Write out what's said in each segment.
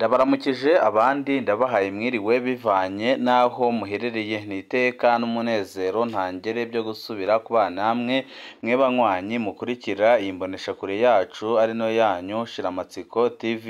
Ndabaramukije abandi ndabahaye mwiriwe bivanye n'aho muherereye, ni iteka n'umunezero ntangere byo gusubira kubana namwe mwe banywanyi mukurikira iyi mboneshakure yacu ari no yanyu Shiramatsiko TV.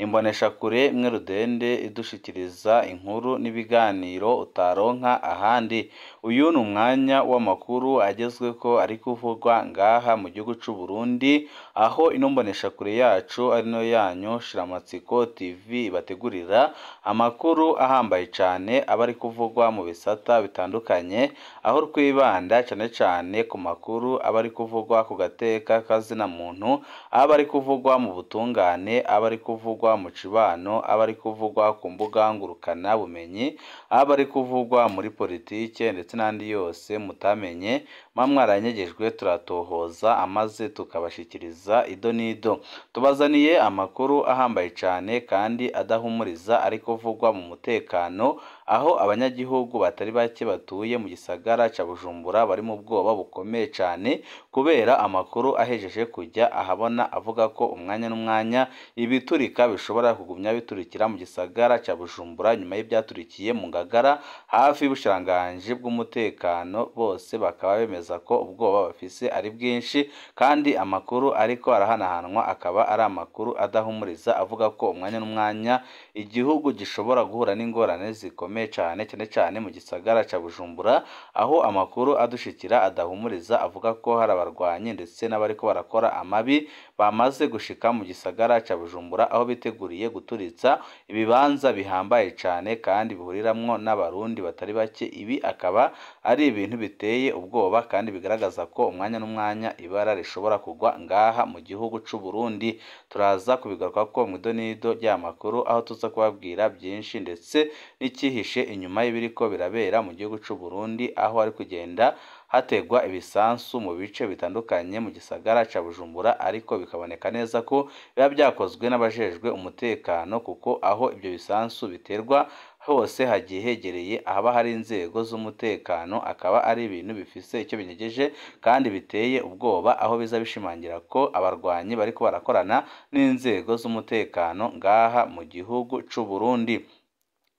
Imboneshakure mwe rudende idushikiriza inkuru n'ibiganiro utaronka ahandi. Uyu ni umwanya w'amakuru agezweko ari kuvugwa ngaha mu gihugu c'u Burundi, aho ino mboneshakure yacu ari no yanyu Shiramatsiko TV ibategurira amakuru ahambaye cane aba ari kuvugwa mu bisata bitandukanye, aho twibanda cane cane ku makuru aba ari kuvugwa ku gateka kazina muntu, aba ari kuvugwa mu butungane, aba ari kuvugwa mu cibano, aba ari kuvugwa ku mbuga ngurukana bumenyi, aba ari kuvugwa muri politike ndetse n'andi yose mutamenye muba mwaranyegejwe, turatohoza amaze tukabashikiriza ido n'ido. Tubazaniye amakuru ahambaye cane kandi adahumuriza ari kuvugwa mu mutekano, aho abanyagihugu batari bake batuye mu gisagara ca Bujumbura bari mu bwoba bukomeye cane kubera amakuru ahejeje kujya ahabona avuga ko umwanya n'umwanya ibiturika bishobora kugumya biturikira mu gisagara ca Bujumbura nyuma y'ivyaturikiye mu Ngagara hafi y'ubushikiranganji bw'umutekano. Bose bakaba bemeza ko ubwoba bafise ari bwinshi kandi amakuru ariko arahanahanwa akaba ari amakuru adahumuriza avuga ko umwanya n'umwanya igihugu gishobora guhura n'ingorane zikomeye cane, cane cane mu gisagara ca Bujumbura, aho amakuru adushikira adahumuriza avuga ko hari abarwanyi ndetse n'abariko barakora amabi bamaze gushika mu gisagara ca Bujumbura, aho biteguriye guturitsa ibibanza bihambaye cane kandi bihuriramwo n'abarundi batari bake. Ibi akaba ari ibintu biteye ubwoba kandi bigaragaza ko umwanya n'umwanya ibara rishobora kugwa ngaha mu gihugu c'u Burundi. Turaza kubigarukako mw'idonido ry'amakuru, aho tuza kubabwira byinshi ndetse n'icyihishe inyuma y'ibiriko birabera mu gihugu c'u Burundi, aho hari kugenda hategwa ibisansu mu bice bitandukanye mu gisagara ca Bujumbura, ariko bikaboneka neza ko biba byakozwe n'abajejwe umutekano, kuko aho ibyo bisansu biterwa hose hagiye hegereye ahaba hari inzego z'umutekano, akaba ari ibintu bifise icyo binyegeje kandi biteye ubwoba, aho biza bishimangira ko abarwanyi bariko barakorana n'inzego z'umutekano ngaha mu gihugu c'u Burundi.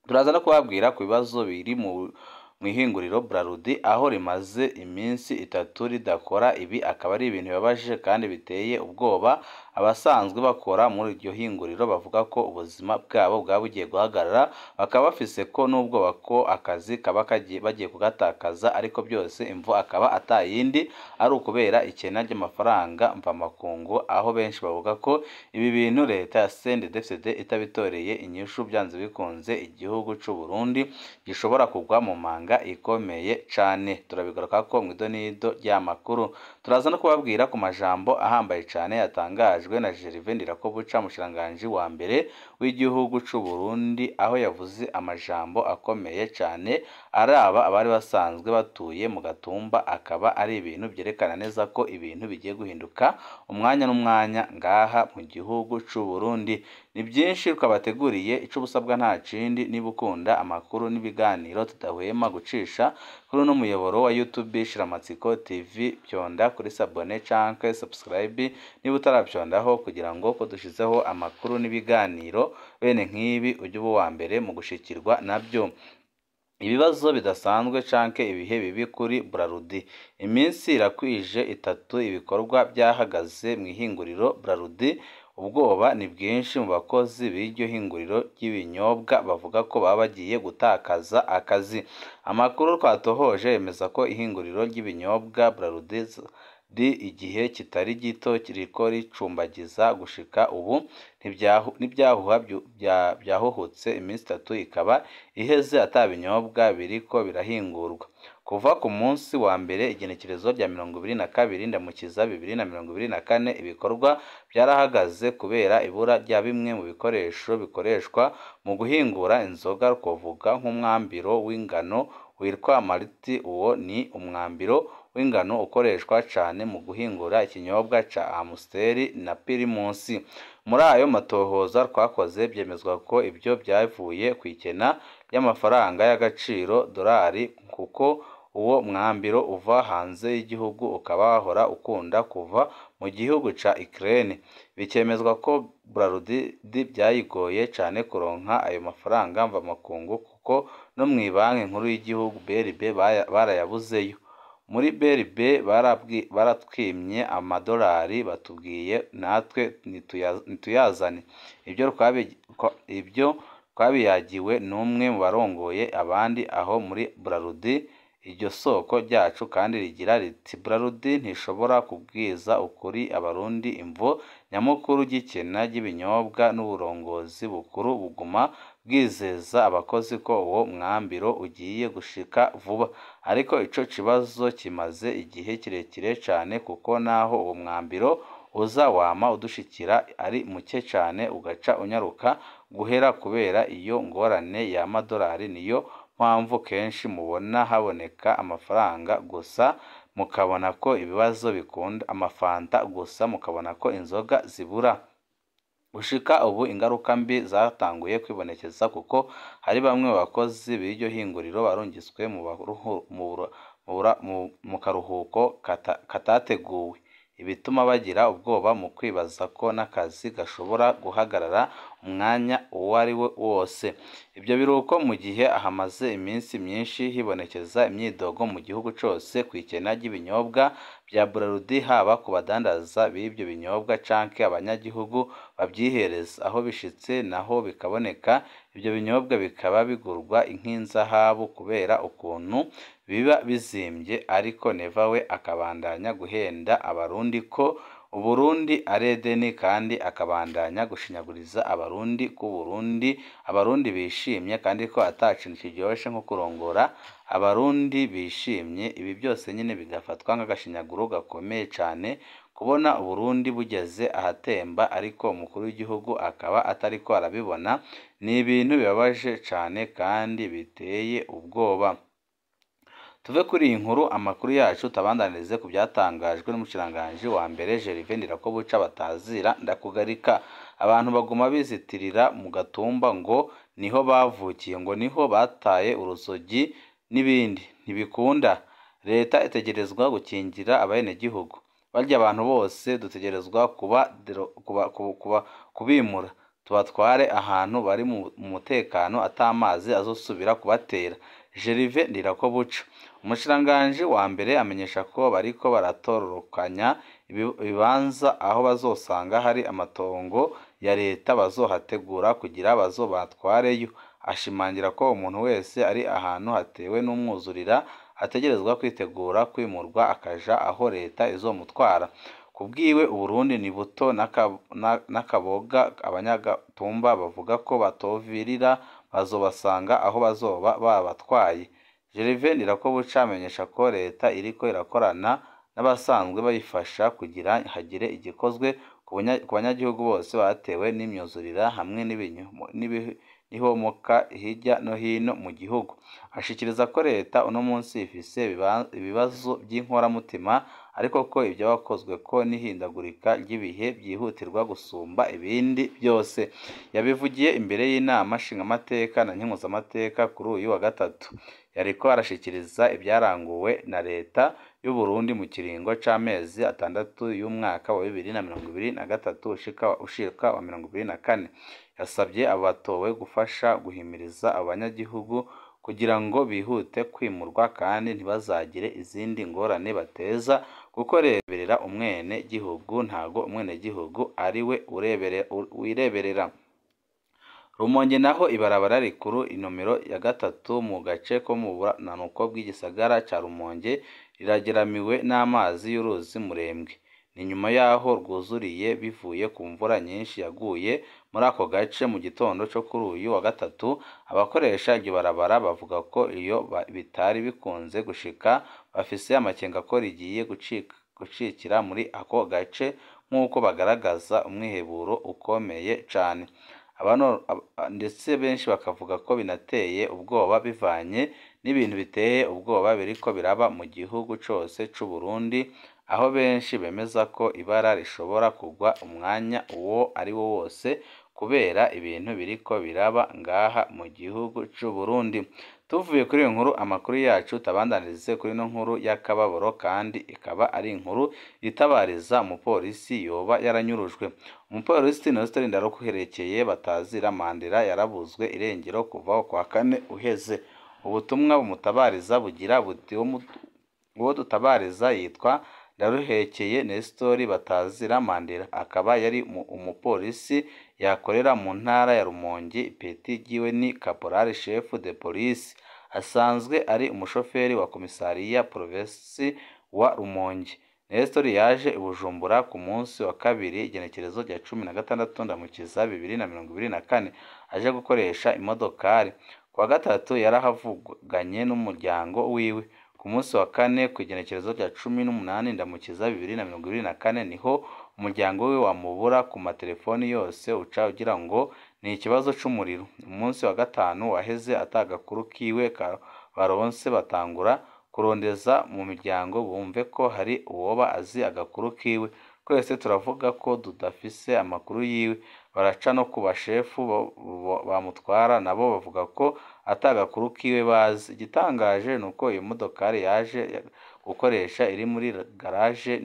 Turaza no kubabwira ku bibazo biri mu mw'ihinguriro Brarudi, aho rimaze iminsi itatu ridakora. Ibi akaba ari ibintu bibabaje kandi biteye ubwoba. Abasanzwe bakora muri iryo hinguriro bavuga ko ubuzima bwabo bwaba bugiye guhagarara, bakaba bafise ko n'ubwoba ko akazi kaba bagiye kugatakaza, ariko byose imvo akaba atayindi ari ukubera ikena ry'amafaranga mvamakungu, aho benshi bavuga ko ibi bintu leta ya CNDD-FDD itabitoreye inyishu byanze bikunze igihugu c'u Burundi gishobora kugwa mu manga ikomeye cane. Turabigarukako mw'idonido ry'amakuru. Turaza no kubabwira ku majambo ahambaye cane yatangajwe na Gervais Ndirakobuca, umushikiranganji wa mbere w'igihugu c'u Burundi, aho yavuze amajambo akomeye cane araba abari basanzwe batuye mu Gatumba, akaba ari ibintu vyerekana neza ko ibintu bigiye guhinduka umwanya n'umwanya ngaha mu gihugu c'u Burundi. Ni byinshi twabateguriye, ico ubusabwa nta kindi niba ukunda amakuru n'ibiganiro tudahwema gucisha kuri uno muyoboro wa YouTube Shiramatsiko TV, pyonda kuri sabone canke subscribe niba utaravyondaho, kugira ngo ko dushizeho amakuru n'ibiganiro bene nk'ibi ujye uba uwa mbere mu gushikirwa nabyo. Ibibazo bidasanzwe canke ibihe bibi kuri Brarudi. Iminsi irakwije itatu ibikorwa byahagaze mw'ihinguriro Brarudi. Ubwoba ni bwinshi mu bakozi b'iryo hinguriro ry'ibinyobwa, bavuga ko baba bagiye gutakaza akazi. Amakuru twatohoje yemeza ko ihinguriro ry'ibinyobwa Brarudi igihe kitari gito ririko ricumbagiza, gushika ubu n'ivyahuha vyahuhutse, iminsi itatu ikaba iheze ata binyobwa biriko birahingurwa. Kuva ku munsi wa mbere igenekerezo rya 22 Ndamukiza 2024, ibikorwa byarahagaze kubera ibura rya bimwe mu bikoresho bikoreshwa mu guhingura inzoga, twovuga nk'umwambiro w'ingano witwa maliti. Uwo ni umwambiro w'ingano ukoreshwa cane mu guhingura ikinyobwa ca Amstel na Primus. Muri ayo matohoza twakoze byemezwa ko ibyo byavuye kw'ikena ry'amafaranga y'agaciro dorari, kuko Uwo mwambiro uva hanze y'igihugu ukaba wahora ukunda kuva mu gihugu ca Ukraine. Bikemezwa ko Brarudi vyayigoye cane kuronka ayo mafaranga mvamakungu kuko no mw'ibanki nkuru y'igihugu BRB barayabuzeyo. Muri BRB baratwimye amadolari batubwiye natwe ntituyazane. Ivyo twabiyagiwe n'umwe mu barongoye abandi aho muri Brarudi. Iryo soko ryacu kandi rigira riti Brarudi ntishobora kubwiza ukuri abarundi imvo nyamukuru ry'ikena ry'ibinyobwa n'uburongozi bukuru buguma bwizeza abakozi ko uwo mwambiro ugiye gushika vuba. Ariko ico kibazo kimaze igihe kirekire cane kuko naho uwo mwambiro uza wama udushikira ari muke cane ugaca unyaruka guhera kubera iyo ngorane y'amadolari. Niyo mpamvu kenshi mubona haboneka amafaranga gusa mukabona ko ibibazo bikunda amafanta gusa mukabona ko inzoga zibura. Gushika ubu ingaruka mbi zatanguye kwibonekeza kuko hari bamwe mu bakozi b'iryo hinguriro barungitswe mu karuhuko katateguwe, ibituma bagira ubwoba mu kwibaza ko n'akazi gashobora guhagarara umwanya uwo ari wo wose. Ibyo biruko mu gihe hamaze iminsi myinshi hibonekeza imyidogo mu gihugu cose kw'ikena ry'ibinyobwa vya Brarudi, haba ku badandaza b'ivyo binyobwa canke abanyagihugu bavyihereza. Aho bishitse naho bikaboneka, ivyo binyobwa bikaba bigurwa nk'inzahabu kubera ukuntu biba bizimvye. Ariko Neva we akabandanya guhenda abarundi ko Uburundi ari Edeni, kandi akabandanya gushinyaguriza abarundi ko Uburundi abarundi bishimye, kandi ko ata kintu kiryoshe nko kurongora abarundi bishimye. Ibi byose nyine bigafatwa nk'agashinyaguro gakomeye cane kubona Uburundi bugeze ahatemba ariko umukuru w'igihugu akaba atariko arabibona. Ni ibintu bibabaje cane kandi biteye ubwoba. Tuve kuri iyi nkuru, amakuru yacu tabandanirize ku byatangajwe n'umushikiranganji wa mbere Gervais Ndirakobuca batazira ndakugarika. Abantu baguma bizitirira mu gatumba ngo niho bavukiye, ngo niho bataye uruzogi n'ibindi. Ntibikunda. Leta itegerezwa gukingira abenegihugu. Barya abantu bose dutegerezwa kubimura, tubatware ahantu bari mu mutekano atamazi azosubira kubatera. Gervais Ndirakobuca, umushikiranganji wa mbere, amenyesha ko bariko baratororokanya ibibanza aho bazosanga hari amatongo ya leta bazohategura kugira bazobatwareyo. Ashimangira ko umuntu wese ari ahantu hatewe n'umwuzurira ategerezwa kwitegura kwimurwa akaja aho leta izomutwara. Kubwiwe Uburundi ni buto n'akaboga abanyagatumba bavuga ko batovirira bazobasanga aho bazoba babatwaye. Gervais Ndirakobuca amenyesha ko leta iriko irakorana n'abasanzwe bayifasha kugira hagire igikozwe ku banyagihugu bose batewe n'imyuzurira hamwe n'ihomoka hirya no hino mu gihugu. Ashikiriza ko leta uno munsi ifise ibibazo by'inkoramutima, ariko ko ibyabakozwe ko n'ihindagurika ry'ibihe byihutirwa gusumba ibindi byose. Yabivugiye imbere y'inama nshingamateka na nkenguzamateka kuri uyu wa gatatu. Yariko arashikiriza ibyaranguwe na leta y'u Burundi mu kiringo c'amezi 6 y'umwaka wa 2023 ushika wa 2024. Yasabye abatowe gufasha guhimiriza abanyagihugu kugira ngo bihute kwimurwa kandi ntibazagire izindi ngorane bateza, kuko reberera umwene gihugu ntago umwene gihugu ari we wireberera. Rumonge naho ibarabara rikuru inomero ya 3 mu gace ko mu bunanuko bw'igisagara ca Rumonge rirageramiwe n'amazi y'uruzi Murembwe. Ni nyuma yaho rwuzuriye bivuye ku mvura nyinshi yaguye muri ako gace mu gitondo cyo kuri uyu wa gatatu. Abakoresha iryo barabara bavuga ko iyo bitari bikunze gushika bafise amakenga ko rigiye gucikira muri ako gace, nk'uko bagaragaza umwiheburo ukomeye cane. Ndetse benshi bakavuga ko binateye ubwoba bivanye n'ibintu biteye ubwoba biriko biraba mu gihugu cose c'u Burundi, aho benshi bemeza ko ibara rishobora kugwa umwanya uwo ari wo wose kubera ibintu biriko biraba ngaha mu gihugu c'u Burundi. Tuvuye kuri iyo nkuru, amakuru yacu tabandanirize kuri ino nkuru y'akababaro, kandi ikaba ari inkuru itabariza umupolisi yoba yaranyurujwe. Umupolisi Nestor Ndaruherekeye batazira Mandela yarabuzwe irengero kuva kwa kane uheze. Ubutumwa bumutabariza bugira buti: uwo dutabariza yitwa Ndaruhekeye Nestor batazira Mandela, akaba yari umupolisi yakorera mu ntara ya Rumonge. Ipeti ryiwe ni Caporal Chef de Police, asanzwe ari umushoferi wa komisariya Provinsi wa Rumonge. Nestor yaje i Bujumbura ku munsi wa kabiri, igenekerezo rya 16 Ndamukiza 2024, aje gukoresha imodokari. Ku wa gatatu yarahavuganye n'umuryango wiwe. Ku munsi wa kane, ku igenekerezo rya 18 Ndamukiza 2024, niho umuryango we wamubura ku matelefoni yose, uca ugira ngo ni ikibazo c'umuriro. Umunsi wa gatanu waheze atagakuru kiwe baronse, batangura kurondeza mu miryango bumve ko hari uwoba azi agakuru kiwe. Twese turavuga ko tudafise amakuru yiwe. Baraca no ku bashefu bamutwara, nabo bavuga ko atagakuru kiwe bazi. Igitangaje ni uko iyo modokari yaje gukoresha iri muri garage,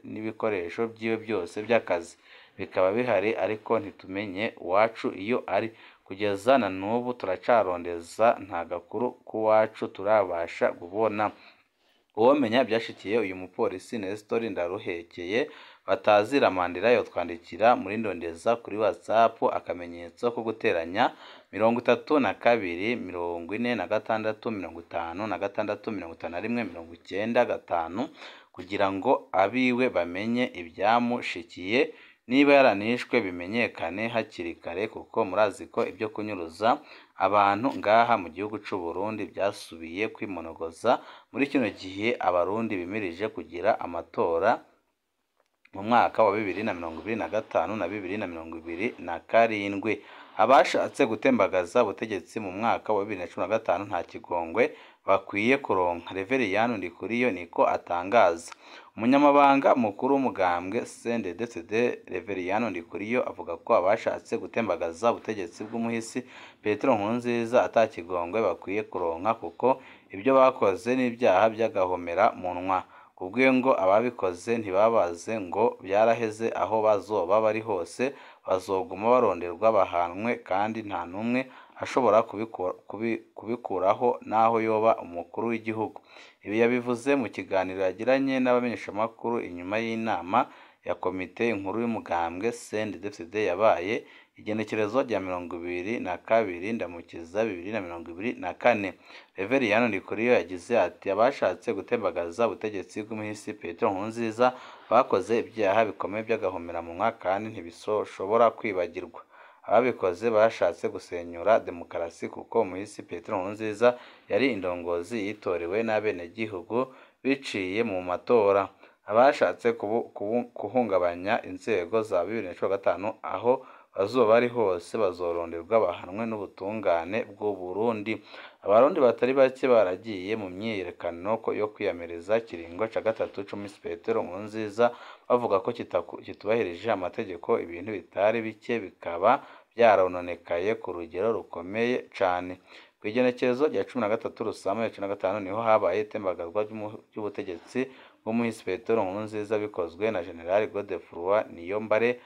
n'ibikoresho byiwe byose by'akazi bikaba bihari, ariko ntitumenye uwacu iyo ari. Kugeza na n'ubu turacarondeza, nta gakuru k'uwacu turabasha kubona. Uwomenya ivyashikiye uyu mupolisi Nestor Ndaruhekeye batazira Mandela yotwandikira muri ndondeza kuri WhatsApp akamenyetso ko guteranya 32 46 56 51 95, kugira ngo abiwe bamenye ibyamushikiye, niba yaranishwe bimenyekane hakiri kare, kuko murazi ko ibyo kunyuruza abantu ngaha mu gihugu c'u Burundi byasubiye kwimonogoza muri kino gihe abarundi bimirije kugira amatora mu mwaka wa 2025 na 2027. Abashatse gutembagaza ubutegetsi mu mwaka wa 2015 nta kigongwe bakwiye kuronka. Reveriyani Ndikuriyo niko atangaza. Umunyamabanga mukuru w'umugambwe CNDD-FDD Reveriyani Ndikuriyo avuga ko abashatse gutembagaza ubutegetsi bw'umuhisi Petero Nkurunziza ata kigongwe bakwiye kuronka, kuko ibyo bakoze n'ibyaha by'agahomera munwa. Kubwiwe ngo ababikoze ntibabaze ngo byaraheze, aho bazoba bari hose bazoguma baronderwa bahanwe, kandi nta n'umwe ashobora kubikuraho naho yoba umukuru w'igihugu. Ibi yabivuze mu kiganiro yagiranye n'abamenyeshamakuru inyuma y'inama ya komite inkuru y'umugambwe CNDD-FDD yabaye igenekerezo rya 22 Ndamukiza 2024. Reveriyani Ndikuriyo yagize ati: abashatse gutembagaza ubutegetsi bw'umuhisi Petero Nkurunziza bakoze ibyaha bikomeye by'agahomeраmunwa kandi ntibishobora kwibagirwa. Ababikoze bashatse gusenyura demokarasi, kuko umuhisi Petero Nkurunziza yari indongozi yitorewe n'abenegihugu biciye mu matora. Abashatse guhungabanya inzego za 2015 aho bazoba bari hose bazoronderwa bahanwe n'ubutungane bw'u Burundi. Abarundi batari bake baragiye mu myiyerekano yo kwiyamiriza ikiringo ca gatatu c'umuhisi Petero Nkurunziza, bavuga ko kitubahirije amategeko, ibintu bitari bike bikaba byarononekaye ku rugero rukomeye cane. Kw'igenekerezo rya 13 Rusama 2015 niho habaye itembagazwa ry'ubutegetsi bw'umuhisi Petero Nkurunziza bikozwe na General Godefroid Niyombare,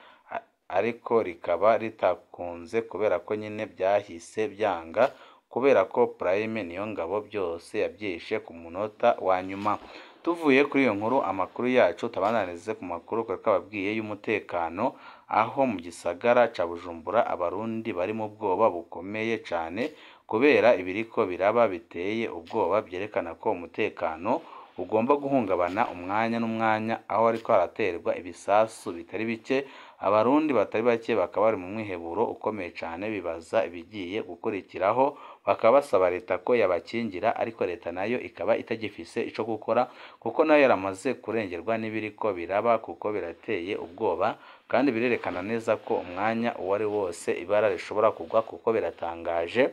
ariko rikaba ritakunze kubera ko nyine byahise byanga, kubera ko Prime Niyongabo byose yabyishe ku munota wa nyuma. Tuvuye kuri iyo nkuru, amakuru yacu tabananize ku makuru twababwiye y'umutekano, aho mu gisagara ca Bujumbura abarundi bari mu bwoba bukomeye cane kubera ibiriko biraba biteye ubwoba, byerekana ko umutekano ugomba guhungabana umwanya n'umwanya, aho ariko haraterwa ibisasu bitari bike. Abarundi batari bake bakaba bari mu mwiheburo ukomeye cane, bibaza ibigiye gukurikiraho, bakaba basaba leta ko yabakingira, ariko leta nayo ikaba itagifise ico gukora, kuko nayo yaramaze kurengerwa n'ibiriko biraba, kuko birateye ubwoba kandi birerekana neza ko umwanya uwo ari wose ibara rishobora kugwa, kuko biratangaje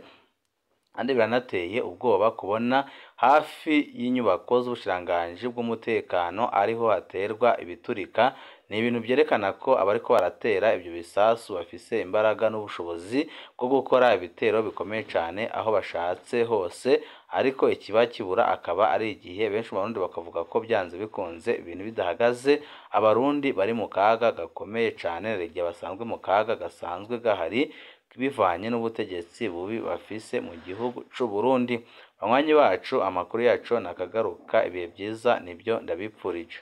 Kandi biranateye ubwoba kubona hafi y'inyubako z'ubushikiranganji bw'umutekano ariho haterwa ibiturika. Ni ibintu vyerekana ko abariko baratera ivyo bisasu bafise imbaraga n'ubushobozi bwo gukora ibitero bikomeye cane aho bashatse hose, ariko ikiba kibura akaba ari igihe. Benshi mu Barundi bakavuga ko vyanze bikunze ibintu bidahagaze, Abarundi bari mu kaga gakomeye cane, igihe basanzwe mu kaga gasanzwe gahari bivanye n'ubutegetsi bubi bafise mu gihugu c'u Burundi. Banywanyi bacu, amakuru yacu nakagaruka, ibihe vyiza nivyo ndabipfurije.